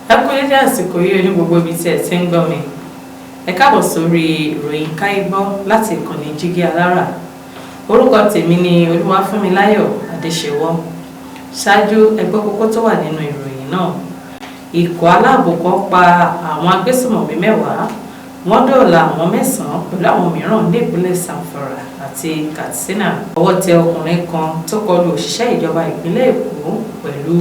Ẹ kú dédé àsìkò yìí ní gbogbo ibi tí ẹ ti ń gbọ́ mi. Ẹ káàbọ̀ sórí ìròyìn Káyé Gbọ́ láti ìkànnì Jígí Alára. Orúkọ tèmi ni Olúwafúnmiláyọ̀ Adéṣewọ́. Ṣáájú, ẹ gbọ́ kókó tó wà nínú ìròyìn náà. Ikọ̀ aláàbò kan pa àwọn agbésùmọ̀mí 10, wọ́n dóòlà àwọn mẹ́sàn-án pẹ̀lú àwọn mìíràn ní ìpínlẹ̀ Zamfara àti Katsina. Ọwọ́ tẹ ọkùnrin kan tó kọlu òṣìṣẹ́ ìjọba ìpínlẹ̀ Èkó pẹ̀lú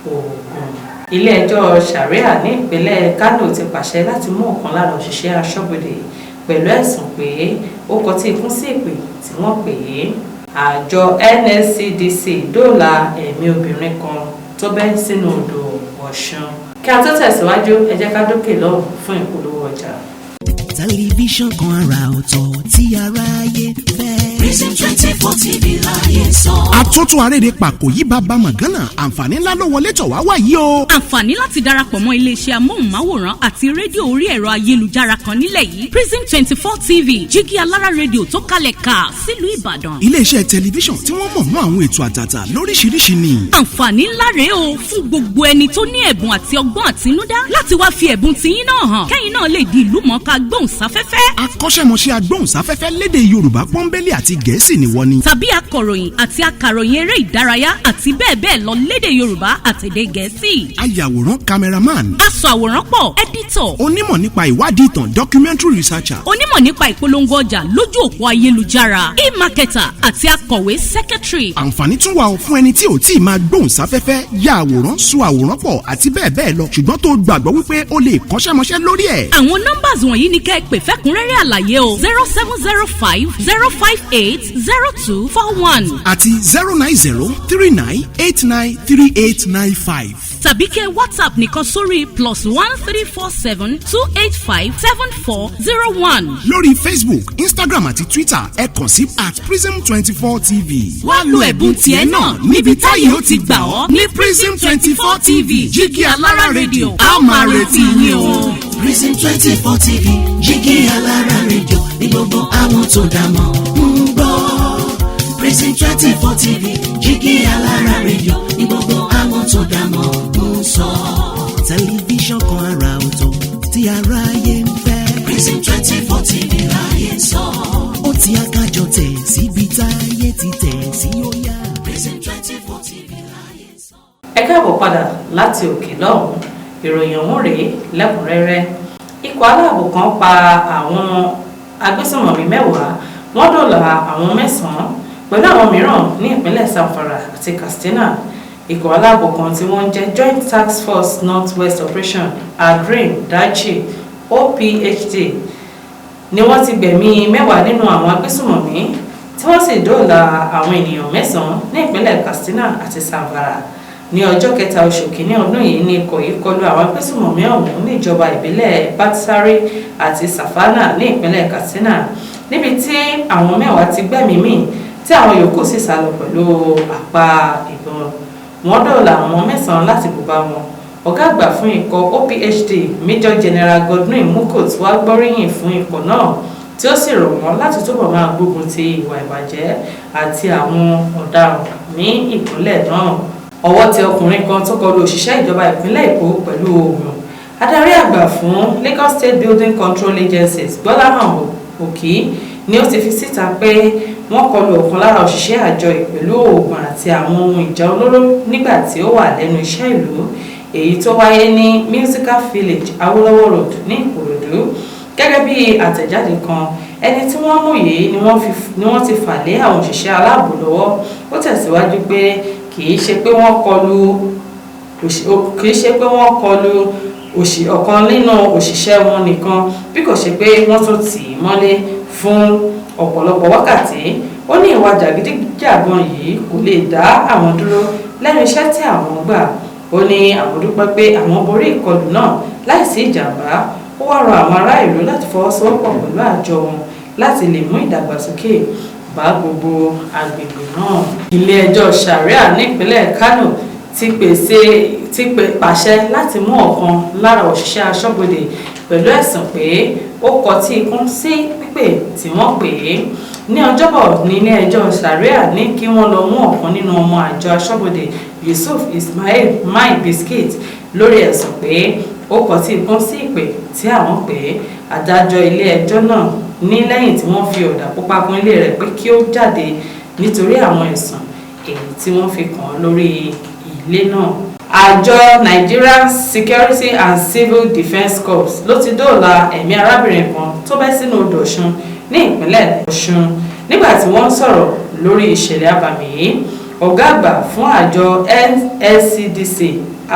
oògùn. Ilé-ẹjọ́ Sharia ní ìpínlẹ̀ Kano ti pàṣẹ láti mú ọ̀kan lára òṣìṣẹ́ aṣọ́bodè pẹ̀lú ẹ̀sùn pé ó kọtí ikún sí ìpè tí wọ́n pè é. Àjọ NSCDC dóòlà ẹ̀mí obìnrin kan tó bẹ́ sínú odò Ọ̀ṣun. Kí a tó tẹ̀síwájú, ẹ jẹ́ ká dókè lọ́hùn fún ìpolówó ọjà. Tẹlifíṣàn kan àrà ọ̀tọ̀ tí aráyé fẹ́. Prism 24 TV láyé sọ. Àtúntún arédè pàkó yí bàbá mọ̀gánà, àǹfààní ńlá ló wọlé tọ̀ wá wáyé o. Àǹfààní láti darapọ̀ mọ́ iléeṣẹ́ amóhùnmáwòrán àti rédíò orí ẹ̀rọ ayélujára kan nílẹ̀ yìí, Prism 24 TV, Jígí Alára Rédíò tó kalẹ̀ ká sílùú Ìbàdàn. Iléeṣẹ́ tẹlifíṣàn tí wọ́n mọ̀ mọ́ àwọn ètò àtàtà lóríṣiríṣi ni. Àǹfààní ńlá rèé o fún gbogbo ẹni tó ní ẹ̀bùn àti ọgbọ́n àtinúdá láti wá fi ẹ̀bùn tiyín náà hàn, kẹ́yìn náà lè di ìlú mọ̀ọ́ká gbóhùnsáfẹ́fẹ́. Akọ́ṣẹ́mọṣẹ́ agbóhùnsáfẹ́fẹ́ lédè Yorùbá pọ́nbélé àti Gẹ̀ẹ́sì ni wọ́n ní. Tàbí akọ̀ròyìn àti akàròyìn eré ìdárayá àti bẹ́ẹ̀ bẹ́ẹ̀ lọ lédè Yorùbá àtèdè Gẹ̀ẹ́sì. Ayàwòrán, cameraman. Aṣọ àwòrán pọ̀, editor. Onímọ̀ nípa ìwádìí ìtàn, documentary researcher. Onímọ̀ nípa ìpolongo ọjà lójú òpó ayélujára, e-marketer, àti akọ̀wé, secretary. Àǹfààní tún wà ó fún ẹni tí ò tí ì máa gbóhùnsáfẹ́fẹ́, ya àwòrán, sọ àwòrán pọ̀ àti bẹ́ẹ̀ bẹ́ẹ̀ lọ, ṣùgbọ́n tó gbàgbọ́ wípé ó lè kọ́ṣẹ́mọṣẹ́ lórí ẹ̀. Àwọn numbers wọ̀nyí ni kẹ́ ẹ pè fẹ́kúnrẹ́rẹ́ àlàyé o: 07050580241 àti 09039893895. Tàbí kẹ́ WhatsApp nìkan sórí +13472857401. Lórí Facebook, Instagram àti Twitter, ẹ kàn sí @prism24tv. Wá lo ẹ̀bùn tiẹ̀ náà níbi táyé ó ti gbà ọ́ ní Prism 24 TV, Jígí Alára Rédíò. A ó máa retí yín o. Prism 24 TV, Jígí Alára Rédíò ní gbogbo àwọn tó dá mọ̀ ń gbọ́. Prism 24 TV, Jígí Alára Rédíò ní gbogbo àwọn tó dá mọ̀ ń sọ. Tẹlifíṣàn kan àrà ọ̀tọ̀ tí aráyé ń fẹ́. Prism 24 TV láyé sọ. Ó ti akájọ tẹ̀ síbi táyé ti tẹ̀ sí, ó yá. Prism 24 TV láyé sọ. Ẹ káàbọ̀ padà láti òkè lọ́hùn. Ìròyìn ọ̀hún rèé lẹ́kùnrẹ́rẹ́. Ikọ̀ aláàbò kan pa àwọn agbésùnmọ̀mí 10, wọ́n dóòlà àwọn mẹ́sàn-án pẹ̀lú àwọn mìíràn ní ìpínlẹ̀ Zamfara àti Katsina. Ikọ̀ aláàbò kan tí wọ́n ń jẹ́ Joint Task Force North West Operation Hadarin Daji OPHD ni wọ́n ti gbẹ̀mí 10 nínú àwọn agbésùnmọ̀mí, tí wọ́n sì dóòlà àwọn ènìyàn mẹ́sàn-án ní ìpínlẹ̀ Katsina àti Zamfara. Ní ọjọ́ 3 oṣù kínní ọdún yìí ní ikọ̀ yìí kọlu àwọn agbésùnmọ̀mí ọ̀hún níjọba ìbílẹ̀ Batsari àti Safana ní ìpínlẹ̀ Katsina, níbi tí àwọn 10 ti gbẹ́mìí mì, tí àwọn yòókù sì sá lọ pẹ̀lú àpá ìbọn. Wọ́n dóòlà àwọn mẹ́sàn-án láti bùbá wọn. Ọ̀gá àgbà fún ikọ̀ OPHD, Major General Godwin Mukot, wá gbóríyìn fún ikọ̀ náà, tí ó sì rọ̀ wọ́n láti túbọ̀ máa gbógun ti ìwà ìbàjẹ́ àti àwọn ọ̀daràn ní ìpínlẹ̀ náà. Ọwọ́ tẹ ọkùnrin kan tó kọlu òṣìṣẹ́ ìjọba ìpínlẹ̀ Èkó pẹ̀lú oògùn. Adarí àgbà fún Lagos State Building Control Agencies, Gbọ́láhàn Òkì, ni ó ti fi síta pé wọ́n kọlu ọ̀kan lára òṣìṣẹ́ àjọ yìí pẹ̀lú oògùn àti àwọn ohun ìjà olóró nígbà tí ó wà lẹ́nu iṣẹ́ ìlú, èyí tó wáyé ní Musical Village, Awolowo Road, ní Ìkòròdú. Gẹ́gẹ́ bí àtẹ̀jáde kan, ẹni tí wọ́n mú yìí ni wọ́n ti fà lé àwọn òṣìṣẹ́ aláàbò lọ́wọ́. Ó tẹ̀síwájú pé kì í ṣe pé wọ́n kọlu ọ̀kan nínú òṣìṣẹ́ wọn nìkan, bí kò ṣe pé wọ́n tún tì í mọ́lé fún ọ̀pọ̀lọpọ̀ wákàtí. Ó ní ìwà jàgídíjàgan yìí kò lè dá àwọn dúró lẹ́nu iṣẹ́ tí àwọn gbà. Ó ní àwọn dúpẹ́ pé àwọn borí ìkọlù náà láìsí ìjàmbá. Ó wá rọ àwọn ará ìlú láti fọwọ́sowọ́pọ̀ pẹ̀lú àjọ wọn láti lè mú ìdàgbàsókè bá gbogbo agbègbè náà. Ilé-ẹjọ́ Sharia nípínlẹ̀ Kano ti pèsè ti pè pàṣẹ láti mú ọ̀kan lára òṣìṣẹ́ aṣọ́bodè pẹ̀lú ẹ̀sùn pé ó kọtí ikún sí pípè tí wọ́n pè é. Ní Ọjọ́bọ̀ ní ilé-ẹjọ́ Sharia ní kí wọ́n lọ mú ọ̀kan nínú ọmọ àjọ aṣọ́bodè, Yusuf Ismail Mai Biscuit, lórí ẹ̀sùn pé ó kọtí ikún sí ìpè tí àwọn pè é. Adájọ́ ilé-ẹjọ́ náà ní lẹ́yìn tí wọ́n fi ọ̀dà pupa kún ilé rẹ̀ pé kí ó jáde nítorí àwọn ẹ̀sùn èyí tí wọ́n fi kàn án lórí ilé náà. Àjọ Nigerian Security and Civil Defence Corps ló ti dóòlà ẹ̀mí arábìnrin kan tó bẹ́ sínú odò Ọ̀ṣun ní ìpínlẹ̀ Ọ̀ṣun. Nígbà tí wọ́n ń sọ̀rọ̀ lórí ìṣẹ̀lẹ̀ abàmì yìí, ọ̀gá àgbà fún àjọ NSCDC,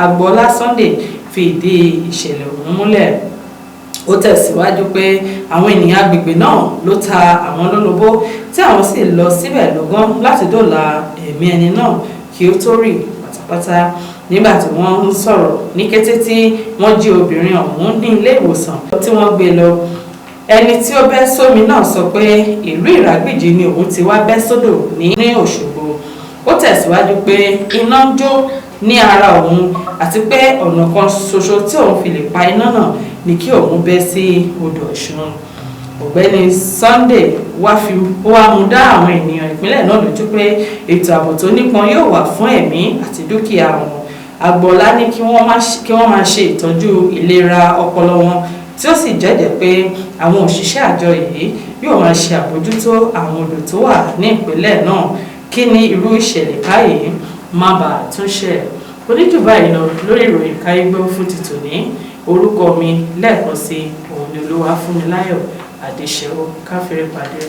Agboola Sunday, fi ìdí ìṣẹ̀lẹ̀ ọ̀hún múlẹ̀. Ó tẹ̀síwájú pé àwọn ènìyàn agbègbè náà ló ta àwọn lólobó, tí àwọn sì lọ síbẹ̀ lọ́gán láti dóòlà ẹ̀mí ẹni náà kí ó tó rì pátápátá. Nígbà tí wọ́n ń sọ̀rọ̀, ní kété tí wọ́n jí obìnrin ọ̀hún ní ilé ìwòsàn tí wọ́n gbé lọ, ẹni tí ó bẹ́ sómi náà sọ pé ìlú Ìràgbìjì ni òun ti wá bẹ́ sódò ní Òṣogbo. Ó tẹ̀síwájú pé iná ń jó ní ara òun àti pé ọ̀nà kan ṣoṣo tí òun fi lè pa iná náà ni kí òun bẹ́ sí odò Ọ̀ṣun. Ọ̀gbẹ́ni Sunday wá fi wá mú dá àwọn ènìyàn ìpínlẹ̀ náà lójú pé ètò ààbò tó nípọn yóò wà fún ẹ̀mí àti dúkìá wọn. Agboola ní kí wọ́n máa ṣe ìtọ́jú ìlera ọpọlọ wọn, tí ó sì jẹ́jẹ́ pé àwọn òṣìṣẹ́ àjọ yìí yóò máa ṣe àbójútó àwọn odò tó wà ní ìpínlẹ̀ náà kí ní irú ìṣẹ̀lẹ̀ báyìí má bàa tún ṣe. Oníjù báyìí lọ lórí ìròyìn Káyégbọ́ fún ti tòní. Orúkọ mi lẹ́ẹ̀kan sí òun ni Olúwafúnmiláyọ̀ Adéṣẹ́wó. Káfíńrẹ́ pàdé.